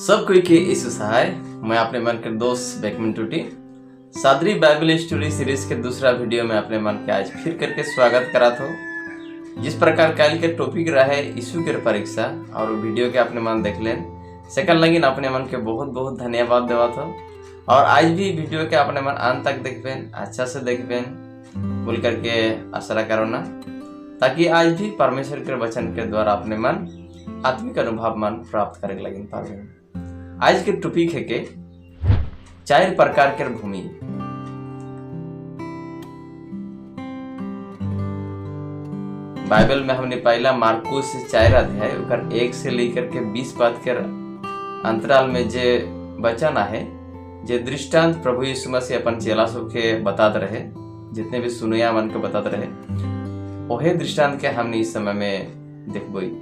सब कोई के यीशु सहाय। मैं अपने मन के दोस्त बेकमैन टूटी सादरी बाइबल स्टोरी सीरीज के दूसरा वीडियो में अपने मन के आज फिर करके स्वागत करात हो। जिस प्रकार कल के टॉपिक रहा है यीशु के परीक्षा और वीडियो के अपने मन देख लेन सेकंड लगिन अपने मन के बहुत बहुत धन्यवाद देवत हो। और आज भी वीडियो के अपने मन अंत तक देखবেन, अच्छा से देखবেन बोल करके आशा करो ना, ताकि आज भी परमेश्वर के वचन के द्वारा अपने मन आत्मिक अनुभव मन प्राप्त करे लगिन पारबेन। आज के टॉपिक है के चार प्रकार के भूमि। बाइबल में हमने पहला मार्कुस 4 अध्याय ओकर 1 से लेकर के 20 पद के अंतराल में जे वचन है, जे दृष्टांत प्रभु यीशु मसीह अपन चेला सब के बतात रहे, जितने भी सुनैया मन के बतात रहे, ओहे दृष्टांत के हमने इस समय में देखबोई।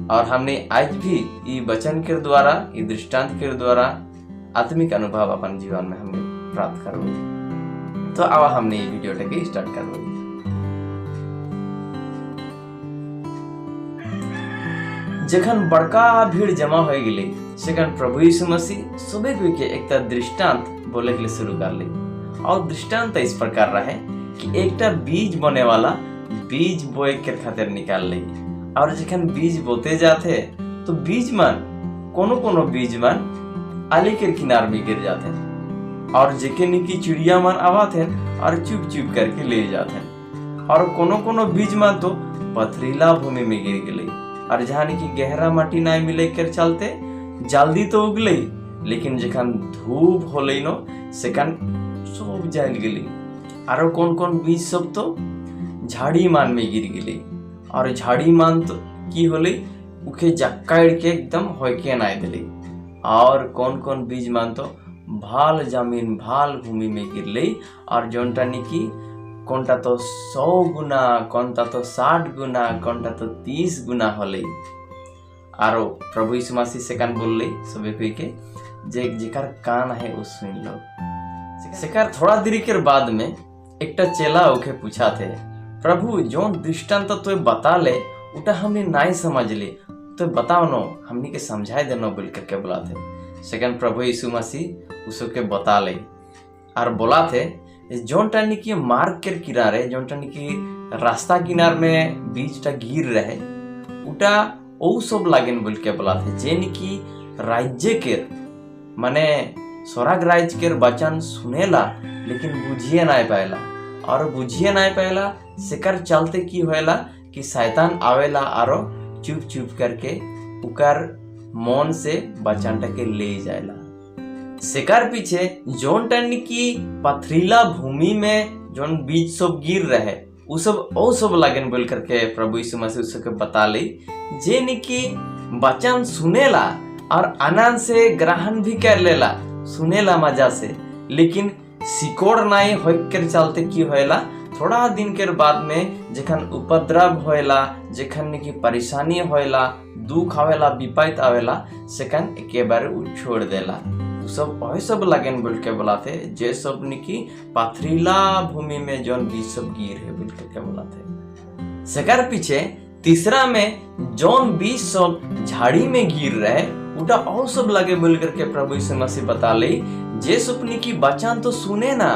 और हमने आज भी ई वचन के द्वारा, ई दृष्टांत के द्वारा आत्मिक अनुभव अपन जीवन में हमने प्राप्त करबो। तो आवा हमने ई वीडियो के स्टार्ट करबो। जखन बड़का भीड़ जमा हो गेलै सेखन प्रभु यीशु मसीह सबे कोई के एकटा दृष्टांत बोले के लिए शुरू कर ली। और दृष्टांत इस प्रकार रहे कि एकटा बीज बोने वाला बीज बोए के खातिर निकाल ली। और जखन बीज बोते जाते तो बीज मन कोनो कोनो बीज मन आली के किनार में गिर जाते और जेके निकी चिड़िया मन आवाते और चुप चुप करके ले जाते। और कोनो कोनो बीज मन तो पथरीला भूमि में गिर गई और जहाँ की गहरा माटी नहीं मिले के चलते जल्दी तो उगले, लेकिन जखन धूप होले नो सेकन सब जल गई। आरो कौन कौन बीज सब तो झाड़ी मान में गिर गई और झाड़ी मान तो की होले उके जक्काड़ के एकदम होके ना दिले। और कौन कौन बीज मान तो भाल जमीन भाल भूमि में गिरले और जोनटा निकी कोनटा तो 100 गुना, कोनटा तो 60 गुना, कोनटा तो 30 गुना होले। आरो प्रभु यीशु मसीह सेकन बोलले सबे कोई के जे जेकर कान है वो सुन लो। सेकर थोड़ा देरी के बाद में एकटा चेला ओके पूछा थे, प्रभु जोन दृष्टांत तो बता ले उटा हमने नहीं समझ ले, तो बताओ नो हमने के समझाए देनो बोल करके बोला थे। सेकंड प्रभु यीशु मसीह उसके बता ले और बोला थे जोनटा निकी मार्ग के किनारे, जोनटा निकी रास्ता किनार में बीजटा गिर रहे उटा ओ सब लागेन बोल के बोला थे, जे निकी राज्य के माने स्वर्ग राज्य के वचन सुनेला लेकिन बुझिए नहीं पाएला। और बुझिए नहीं पाएला सेकर चलते की होएला कि शैतान आवेला आरो चुप चुप करके उकर मन से वचन के ले जाएला। सेकर पीछे जोन टन की पथरीला भूमि में जोन बीज सब गिर रहे उ सब ओ सब लागन बोल करके प्रभु यीशु मसीह उसके बता ली, जे निकी वचन सुनेला और आनंद से ग्रहण भी कर लेला, सुनेला मजा से, लेकिन सिकोड़ नहीं हो के चलते की होएला थोड़ा दिन के बाद में जखन उपद्रव होएला, जखन की परेशानी होएला, दुख आवेला, विपत्ति आवेला, सेकन एके बार उ छोड़ देला। उ सब वही सब लगन बोल के बोलाते जे सब निकी पथरीला भूमि में जोन बीज सब गिर है बोल के बोलाते। सेकर पीछे तीसरा में जोन बीज सब झाड़ी में गिर रहे उटा और सब लगे बोल करके प्रभु यीशु मसीह बता ले, जे सब निकी वचन तो सुने ना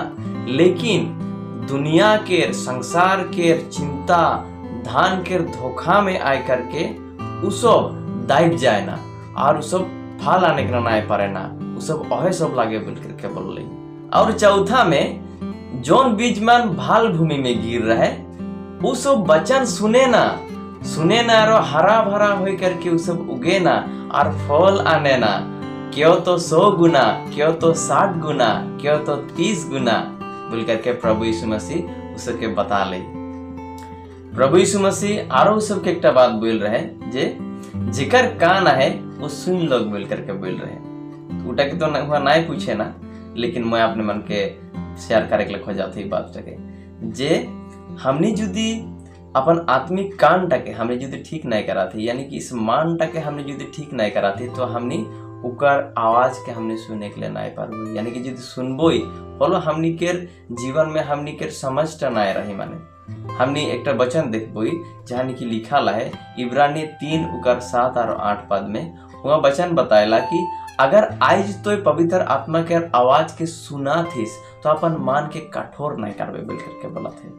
लेकिन दुनिया के संसार के चिंता धान के धोखा में आय करके उ सब दाब जाए ना और उ सब फल आने के ना पारे ना, उ सब अहे सब लागे बोल करके बोल। और चौथा में जोन बीज मन भाल भूमि में गिर रहे उ सब वचन सुने ना, सुने ना और हरा भरा हो करके उ सब उगे ना और फल आने ना, क्यों तो 100 गुना, क्यों तो 60 गुना, क्यों तो 30 गुना बोल करके प्रभु यीशु मसीह उसके बता ले। प्रभु यीशु मसीह आरो सबके एकटा बात बोल रहे जे जेकर कान है वो सुन लोग बोल करके बोल रहे। उटा के तो हुआ नहीं पूछे ना, लेकिन मैं अपने मन के शेयर करे के खोजा थी बात के जे हमने जुदी अपन आत्मिक कान टाके हमने जुदी ठीक नहीं करा थी, यानी कि इस मान टाके हमने जुदी ठीक नहीं करा थी तो हमने उकर आवाज के हमने सुने के लिए नहीं पारबो। यानी कि यदि सुनबोई होलो हमनी के जीवन में हमनी के समझ नहीं रही। माने हमनी एकटा वचन देखबोई जहाँ कि लिखा है इब्रानी 3 उकर 7 और 8 पद में, वह वचन बताएला कि अगर आज तो पवित्र आत्मा के आवाज के सुना this तो अपन मान के कठोर नहीं करबे बोल करके बोला थे।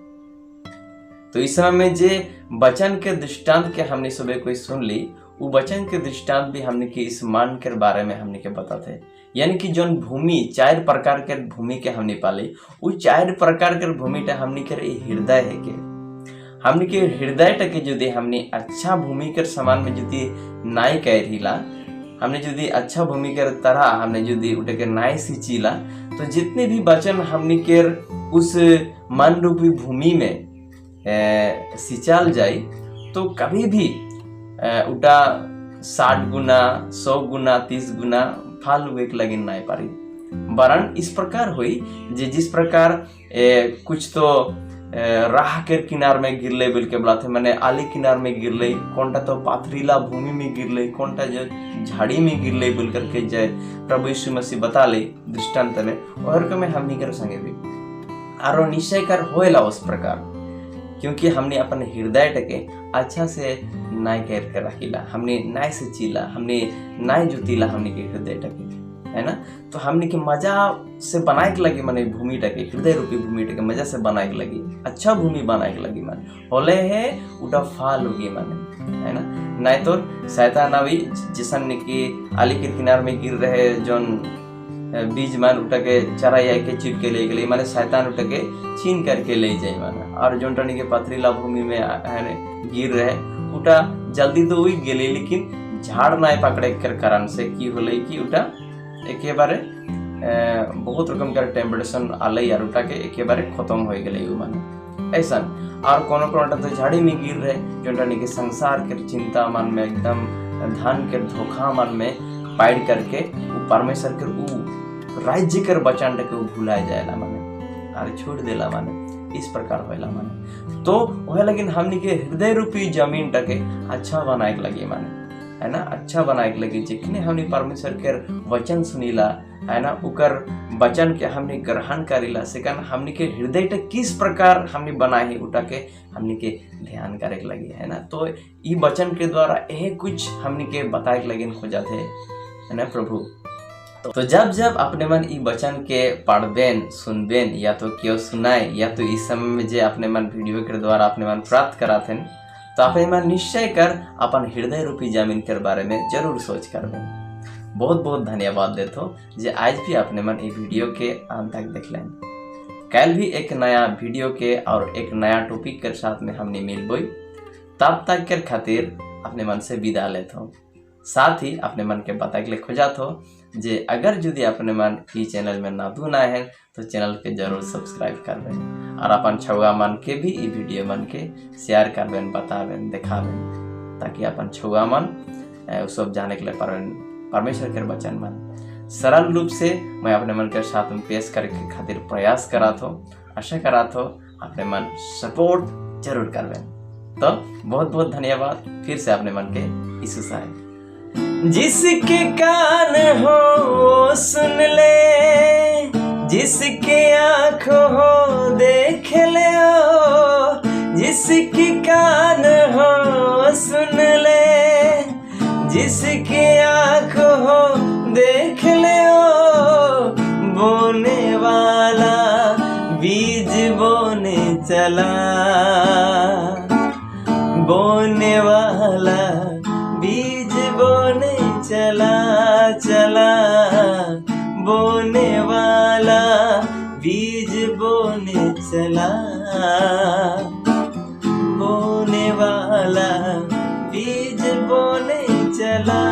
तो इस समय में जे वचन के दृष्टांत के हमने सुबह कोई सुन ली, वो वचन के दृष्टांत भी हमने के इस मान के बारे में हमने के बताते, यानी कि जोन भूमि चार प्रकार के भूमि के हमने पाली, वो चार प्रकार के भूमि टा हमने के हृदय है के हमने के हृदय टके यदि हमने अच्छा भूमि के समान में यदि नाई कहिला, हमने यदि अच्छा भूमि के तरह हमने यदि उठे के नाई सिंचीला, तो जितने भी वचन हमने के उस मन रूपी भूमि में सिंचाल जाए तो कभी भी उटा 60 गुना 100 गुना 30 गुना फल उगे के लगिन नहीं पारी। वरन इस प्रकार हुई जे जिस प्रकार कुछ तो राह के किनार में गिरले बोल के बोलाते, माने आली किनार में गिरले, कौनटा तो पाथरीला भूमि में गिरले, कौनटा जो झाड़ी में गिरले बोल करके जय प्रभु यीशु मसीह बता ले दृष्टांत में, और के में हमनी कर संगे भी आरो निश्चय कर होएला उस प्रकार, क्योंकि हमने अपन हृदय टके अच्छा से नाय कर के रखिला, हमने नाय से चीला, हमने नाय जुतीला हमने के हृदय टके, है ना। तो हमने के मजा से बनाए के लगी माने भूमि टके, हृदय रूपी भूमि टके मजा से बनाए के लगी, अच्छा भूमि बनाए के लगी माने होले है उटा फाल होगी माने, है ना। नहीं तो शैतान अभी जिसन की आली के किनार में गिर रहे जोन बीज मान उठा के चराई आए के चिप के ले गए, माने शैतान उठा के छीन करके ले जाए माने, और जोन टनी के पथरीला भूमि में है गिर रहे उठा जल्दी तो उग गेले, लेकिन झाड़ ना पकड़े के कारण से की होले कि उठा एकेबारे बहुत रकम के टेम्परेचर आले और उठा के एकेबारे खत्म हो गए माने ऐसा। और कोनो कोनो तो झाड़ी में गिर रहे जोन टनी के संसार के चिंता मन में एकदम धन के धोखा मन में पाइड करके उ परमेश्वर के उ राज्य कर बचान के भुला जाएला माने और छोड़ देला माने, इस प्रकार होएला माने। तो वह लेकिन हमनी के हृदय रूपी जमीन टके अच्छा बनाए के लगी माने, है ना, अच्छा बनाए के लगी। जितने हमनी परमेश्वर के वचन सुनीला, है ना, उकर वचन के हमनी ग्रहण करीला, सेकन हमनी के हृदय टक किस प्रकार हमनी बनाए है उठा के हमनी के ध्यान करे के लगी, है ना। तो ई वचन के द्वारा यह कुछ हमनी के बताए के लगी हो जाते है ना प्रभु। तो जब जब अपने मन ई वचन के पढ़बेन सुनबेन या तो क्यों सुनाए या तो इस समय में जे अपने मन वीडियो के द्वारा अपने मन प्राप्त कराथेन, तो अपने मन निश्चय कर अपन हृदय रूपी जमीन के बारे में जरूर सोच करबेन। बहुत बहुत धन्यवाद देतो जे आज भी अपने मन ई वीडियो के अंत तक देख लें। कल भी एक नया वीडियो के और एक नया टॉपिक के साथ में हमने मिलबोई, तब तक के खातिर अपने मन से विदा लेत हो। साथ ही अपने मन के बताए के लिए खोजात हो जे अगर यदि अपने मन ई चैनल में नतून आए हैं तो चैनल के जरूर सब्सक्राइब करबेन और अपन छुआ मन के भी ई वीडियो मन के शेयर करबेन, बताबेन, दिखाबेन, ताकि अपन छुआ मन सब जाने के लिए परमेश्वर के वचन मन सरल रूप से मैं अपने मन के साथ में पेश करके खातिर प्रयास करात हो। आशा करात हो अपने मन सपोर्ट जरूर करबेन। तो बहुत बहुत धन्यवाद फिर से अपने मन के यीशु साहब। जिसके कान हो सुन ले, जिसके आँख हो देख ले, ओ जिसके कान हो सुन ले, जिसके आँख हो देख ले, ओ बोने वाला बीज बोने चला, बोने वाला बीज बोने चला चला, बोने वाला बीज बोने चला, बोने वाला बीज बोने चला।